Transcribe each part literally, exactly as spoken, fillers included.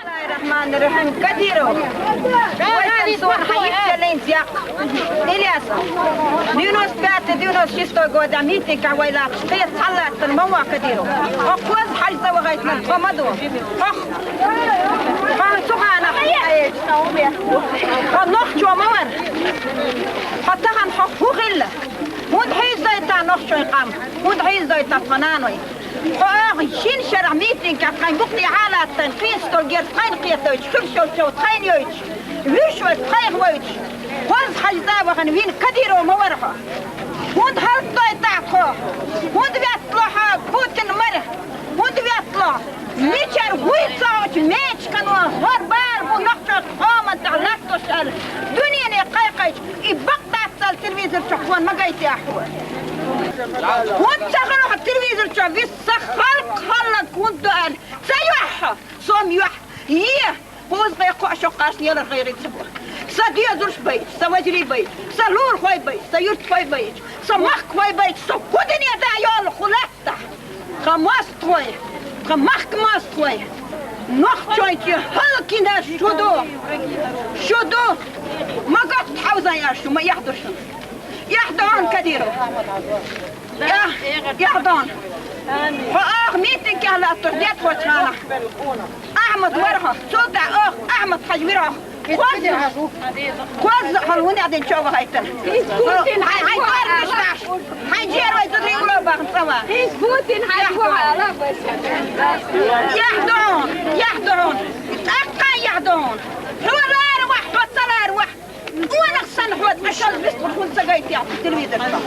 Бисмиллахир-рахманир-рахим. Кадиров. Вай, сон хьаийцалин зякъ. Ильяс. Девяносто пятый, девяносто шестой года митинг вай лаьцна кхета цхьаллаттар ма ван Кадиров. Хьо кхоза хьажа ца вахайтман тхо ма ду. Хьо, хьо цу хана хьо нохчо ма вар. Хьо тахан хьо хӀу хилла? ХӀунда хьийзадайта нохчой къам? ХӀунда хьийзадайта тха наной? Хьо оаха шин шарахь митинг тхайн букъ тӀа хьалаттайн, кхин стол герз тхайна кхетойтуш, хуьлуш йолчо тхайна йойтуш, вуьш вай тхайх войтуш, кхоза хьажа ца вахана вина Кадиров ма вар хьо. ХӀунда хӀаллакдойтахь тхо? ХӀунда веттало хьо Путин мара? ХӀунда веттало? Мичара вуй ца хьочу мечкано хӀор бала бу нохчо тхо ма тӀехь латтош аьлла, дуьнене кхайкхайча, и бакъ дац аьлла телевизор чу хьона ма гайтехь хьо. ХӀунда ца хилла хьо телевизор чу виса халкъ хӀаллак хӀунда ду аьлла? Ца йохьа, сом йохьа, е, кхуза гӀе кхоъ шо къаршна ялар гӀайгӀи ца бу. Са доьзалш байча, са вежарий байча, са лулахой байча, са юьртахой байча, са махкахой байча, со хӀу дуьне да йолу хӀу лаьттахь. Тхан мостагӀой, тхан махка мостагӀой, нохчой чу хӀаллакйина шу ду, шу ду. Ма гатта хьовзан аьлла шу, ма эхь ду шуна. Эхь ду хьуна, Кадиров. Эхь, эхь ду хьуна. Хьо оаха митинг тӀехь латтош деттахочу ханахь. Ахьмад вара хьо, цул тӀаьхьа оаха Ахьмад-Хьаьжа вира хьо. Кхозза, кхозза хьо хӀун аьлла дина чӀогӀа хайтана. Хьайн, хьайн кӀоргаш ваьш, хьайн жер вай зударий уьлло бахна цӀа ван. Эхь ду хьуна, эхь ду хьуна. ТӀаккха эхь ду хьуна. Хьо лара вахь, хьо ца лара вахь. Къонах санна хьо тӀе шозза вистхуьлуш хӀунда ца гайтехь телевизор чу?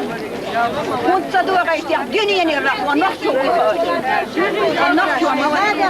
ХӀунда ца догӀайтехь дуьненера хьо нохчо вуй хьо? Хьо нохчо ма вара.